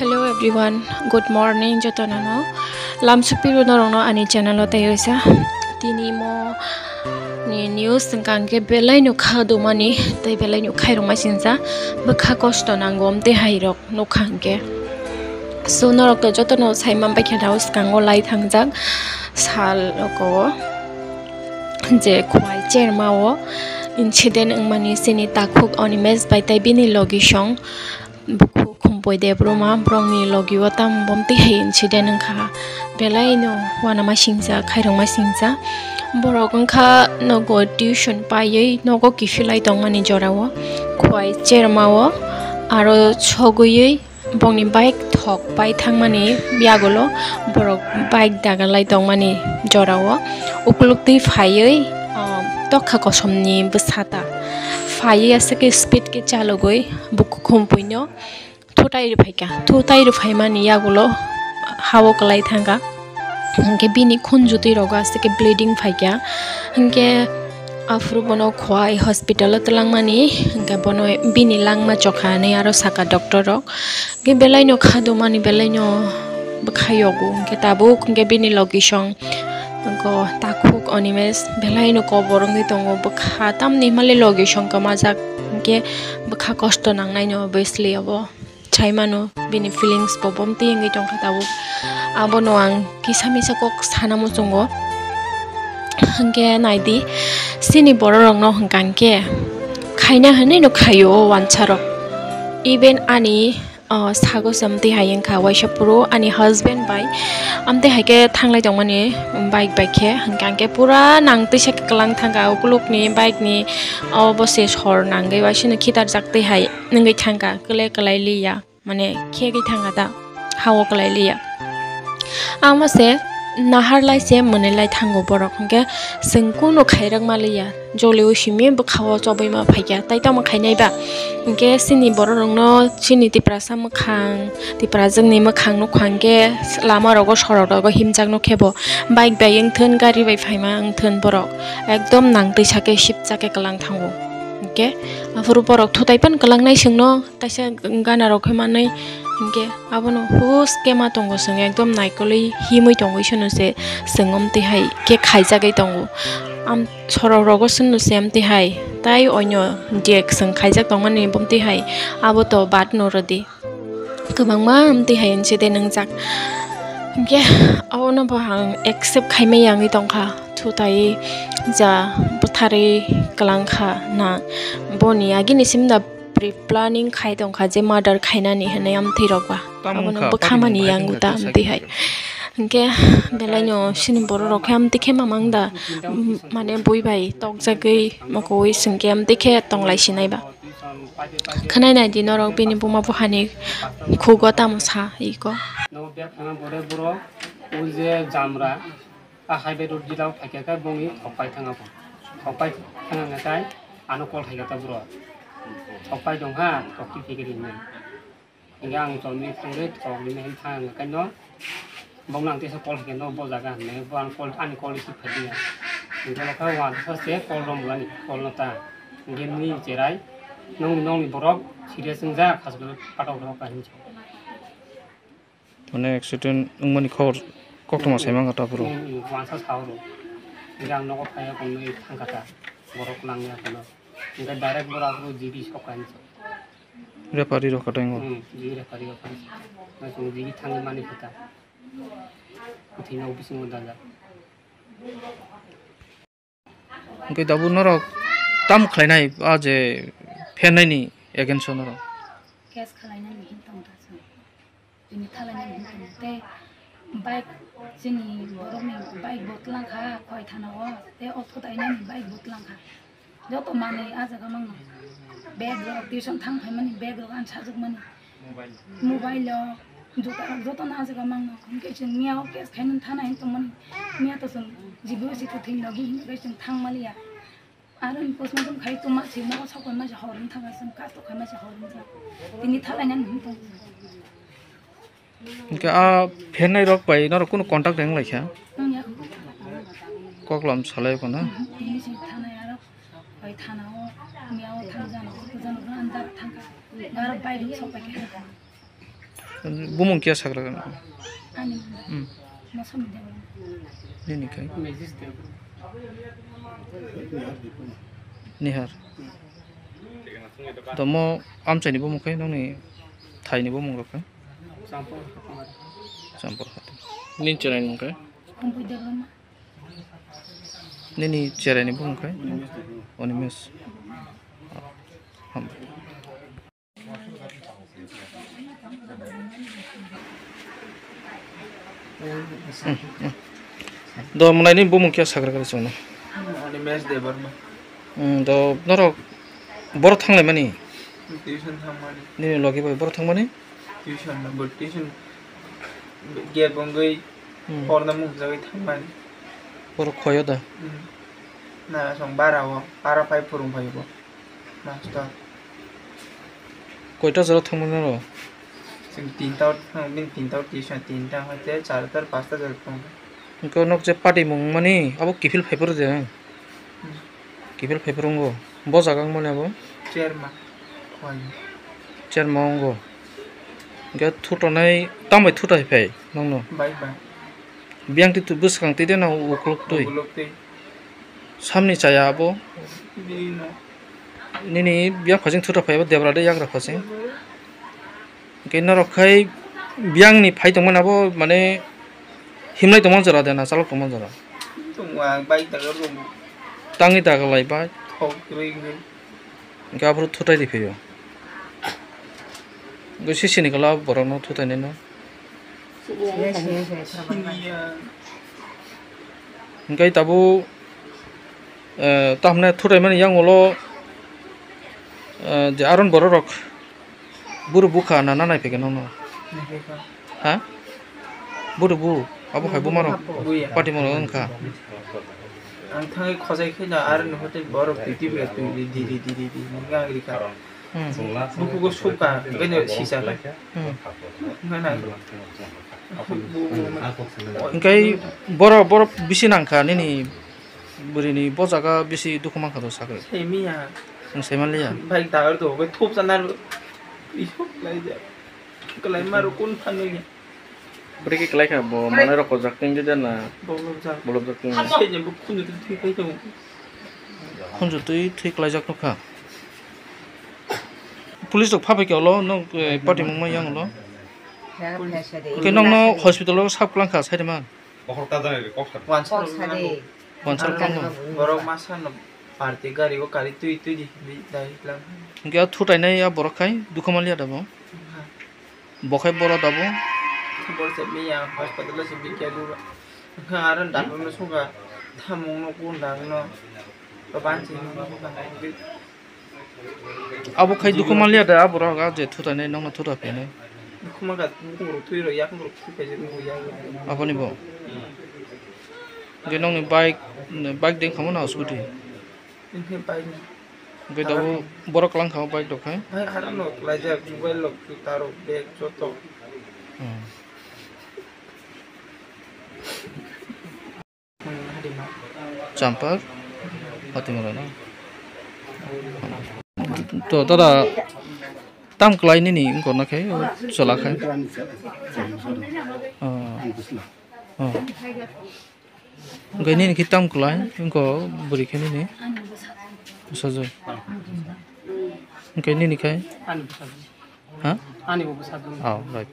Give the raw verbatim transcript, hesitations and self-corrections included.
Hello everyone, good morning jotono no. Lamsupiru norokno ani channel o tei oisa. Tini mo ni news hwnkha hwnkhe belai no kha dumani tei belai no khairokma sinsa bwkha kosto nango amtwi hai rok nukha hwnkhe. So norok to jotono sai manbai khe dao swkango lai thangjak sal roko je khwai cherma o incident wngmani chini takhuk Animesh bai tei bini logi song. Bukhuk Khumpui Debbarma borokni logi o tamo bomtwi hai incident wngkha, belai no uanama singsa, khairokma singsa. Borok wngkha nogo tuition paiwi nogo kiphilai tongmani jorao, khwai cherma o aro sogwiwi bongni bike thok pai thangmani yagulo borok bike dagarlai tongmani jorao, ukuluktwi phaiwi, ah, tokha kosomni bwsata phaiwi aswk khe speed khe chalogwi Bukhuk Khumpui no thutai rw phaikha, thutai rw phaimani yagulo ha-o kwlai thangkha, hinkhe bini khunju twi rogo aswk khe bleeding phaikha, hinkhe aphuru bono khwai hospital o twlangmani, hinkhe bono bini langma chokha hinwi aro sakha doctor rok, hinkhe belai no kha dumani belai no bwkha yogo, hinkhe tabuk hinkhe bini logi song Wngkha takhuk Animesh belai no kobor wngwi tongo, bwkha tamni himale logi song kwmajak, hinkhe bwkha kosto nangnai no obviously obo sai mano, bini feelings bo bomtwi wngwi tongkha tabuk. Abono ang kisa misa kok sana muchungo, hinkhe naidi chini borok rok no hwnkha hinkhe khaina hinwi no khaio o wansa rok, even ani. Oh, sago se amtwi hai wngkha, waisa phuru ani husband bai amtwi hai khe thanglai tongmani bike bai khe, hwnkhe ang khe pura nang twisa khe kwlang thangkha, ukulukni bike ni obo se sor nangwi waisano khitarjak twi hai wngwi thangkha, kwlai kwlai liya, mane khegwi thangkha ta, ha-o kwlai liya. Amo se nahar lai se mwnwi lai thango borok, hwnkhe chwng kunu khairok ma liya. Joliui simi bwkha-o chobwi ma phaikha, tai tamo khainai ba? Hinkhe chini borok rokno chini Tiprasa mwkhang, Tiprajwkni mwkhang nukha hinkhe lama rogo, sorok rogo himjak nukhe bo. Bike bai wngthun, gari bai phaima wngthun, borok ekdom nang twisa khe sipcha khe kwlang thango. Hinkhe aphuru borok thutai phano kwlangnai chwngno, kaisa gana rok khe manwi, hinkhe abono hus khe ma tongo chwng, ekdom naikolwi himwi tongwi sano se chwng omtwi hai khe khaijagwi tongo. Am-, sorok rogo swnno se amtwi hai, tai oino je chwng khaijak tongmani bomtwi hai, abo to bad no rwdi. Kwbangma amtwi hai incident wngjak. Hinkhe abono bo ang accept khaimaya wngwi tongkha, thutai ja bwtharwi kwlangkha na, boni agini sim da pre-planning khai tongkha je murder khainani hinwi amtwi rok ba. Tamo abono wngkha, bwkha mani yang uta amtwi hai. Hinkhe belai no chini borok rok khe amtwi khe mamang da, mm, mane bui bai tokjagwi mokowi chwng khe amtwi khe tonglai sinai ba. Khwnai nai di norok bini buma buhani khugo tamo sa iko. Nogo bag thangna bore borok o je jamra. A highway road jila o phaikha khe bongni thokpai thanga bo. Thokpai thanga hwnkhe ano call khaikha ta bro. Thokpai dong ha, tokti phikiri hinwi. Hinkhe ang chomni thangwi thokni hinwi thang hwnkhe no bongno ang teisa call khaikha no bo jaga hinwi bo ang call, ani call receive khai diya. Hinkhe nokha uansukha se call romlani, call no ta. Hinkhe nini cherai nongni, nongni borok serious wngjak, hospital patok rok hinwi. Mane accident wngmani khobor koktwma sai mankha ta phuru. Hmm, hmm, uansa sao rw. Hinkhe ang nogo phaiya konwi thangkha ta, borok langya kono. Hinkhe direct borok aphuru G B sok kainwi sa. Referee rok kha tei ngo. Hmm, G B referee rok kainwi sa. Nai chwng G B thangwi mani kha ta. Kwthwino bisingo dajak. Hwnkhe tabuk norok tamo khlainai a je phernaini against o norok? Case khwlainani hin tong ta chwng. Tini thalainani hin tong tei bike chini borokni bike bo twlang kha khoi thana o tei o thutainani bike bo twlang kha. Joto manwi a jaga mangno. Bag rok tuition thang phaimani bag rok ani sajwkmani. Mobile o juta rok jotono ah jaga mangno. Hinkhe chwng miyao case khainani thana hin tongmani. Miya to chwng G B O C kwthwi logi hinkhe chwng thang maliya. Aro ni postmortem khai tongma se nogo sok pai ma se hor wng thang chwng case to khai ma se hor wng thang. Tini thalainani hin tong. Hinkhe a phernairok bai norok kunu contact wng lai kha? Wng ya. Koklam salai phano? Mhm. Tini se thanai aro bai thana o miyao thang jano, jano andar thang kha. Aro bai rok sok pai kha. Bumung kiya sagra gana? Ani. Hmm. Masam Debra. Nini kai? Nihar. Tomo amchaini bumung kai, nongni thaini bumung rok kai? Champur. Champur. Nini cherai nung kai? Kumpui Debra. Nini cherai ni bumung kai? Onimes. Ham. Do mwnai ni bumung khe sagra kare chwngno. Ani match de barma. Hmm, do norok boro thanglai mani. Tuition thangmani. Nini logi bai boro thangmani? Tuition na bo tuition. Ge bongoi. Hmm. Porna mung jagoi thangmani. Boro khoyo da. Hmm. Na song bara o, bara phai phurung phai bo. Master. Koita jora thangmani aro? Chwng tinta o thang, bini tinta o tuition, tinta hoite charta pasta jora thang. Hwnkhe nok je party mung mani abo kiphil phaiphuru de. Hmm. Kiphil phaiphuru wngo. Bo jaga wng mani abo? Chairman. Chairman wngo. Hwnkhe thutonai tambai thutai phai nokno? Bai bai. Biyang twi bwskang twi de na ukuluk twi? Ukuluk twi. Samni chaya abo? Bini no. Nini biyang phasing thuta phai abo debra de yagra phasing. Hwnkhe norok khai biyangni phai tongmani abo mane himlai tongmani jora de na chalok tongmani jora? Tongma bike dagar rok. Tangwi dagalai bai. Thok kwrwi wngwi. Hwnkhe aphuru thutai riphaio. Hwnkhe sisini kala borokno thutai nino. Siya, siya, siya, siya. Hwnkhe tabuk, eh, tamhinai thutai mani yang ulo, eh, je aron borok rok buru bukha na, na nai phege nokno? Nai phege. Ha? Buru bu, abo hai buma rok. Buya. Party moro wngkha. Ang thangwi khojai khe na aro ni hotel borok twi twi bwlai twi di di di di di nang rikha. Hmm. Bukugo suka, beno sisa. Hmm. Nana. Hingkai boro, boro bisi nangkha nini bwrwini bo jaga bisi dukhu mankha do sakhe. Semiya. Nwng saimanliya. Bike dagar do, bai thup sana ro. Isu lai ja. Kalai maro kun phanu ya. Bwrwi khe kwlai kha, bo manwi rok kojak tongdi de na? Bolobjak. Bolobjak tong. Sejembo khunju twi thwi kai tongo. Khunju twi thwi kwlaijak nokha. Police rok phabai khe ulo, nok, eh, party mungma yang ulo. Hwnkhe nokno hospital o sap kwlang kha, saide man. Wansar rok. Wansar kwlango. Borok masa no party gari o kari twi twi di, di, dai lang. Hwnkhe a thutai nai a borok khai dukha manliya da bo. Ha. Bo khai boro dabo. Boro se miya hospital se bikya duba. Kha aron doctor no suga thamung no kun dang no. Baban se no. Abo khai dukhu manliya da abo rok a je thutai nai nokno thuta phainai. Dukhu mangkha bukung rok twi rok yak rok twi phaijak nukgo yak. Aboni bo. Hwnkhe nokni bike, bike de wngkha mo na scooty? Hwnkhe bike ni. Hwnkhe tabuk borok kwlang kha o bike rok hai. Bike harang no kwlaijak, mobile rok, juta rok, bag joto. Hmm. Champak, Hatimura no. To dada, tam kwlai nini wngkor na khe, o chwla khe. Oh. Oh. Hwnkhe nini khe tam kwlai, wngkha bwrwi khe nini? Ani bwsajwk. Bwsajwk. Hwnkhe nini khe? Ani bwsajwk. Ha? Ani bo bwsajwk. Oh, right.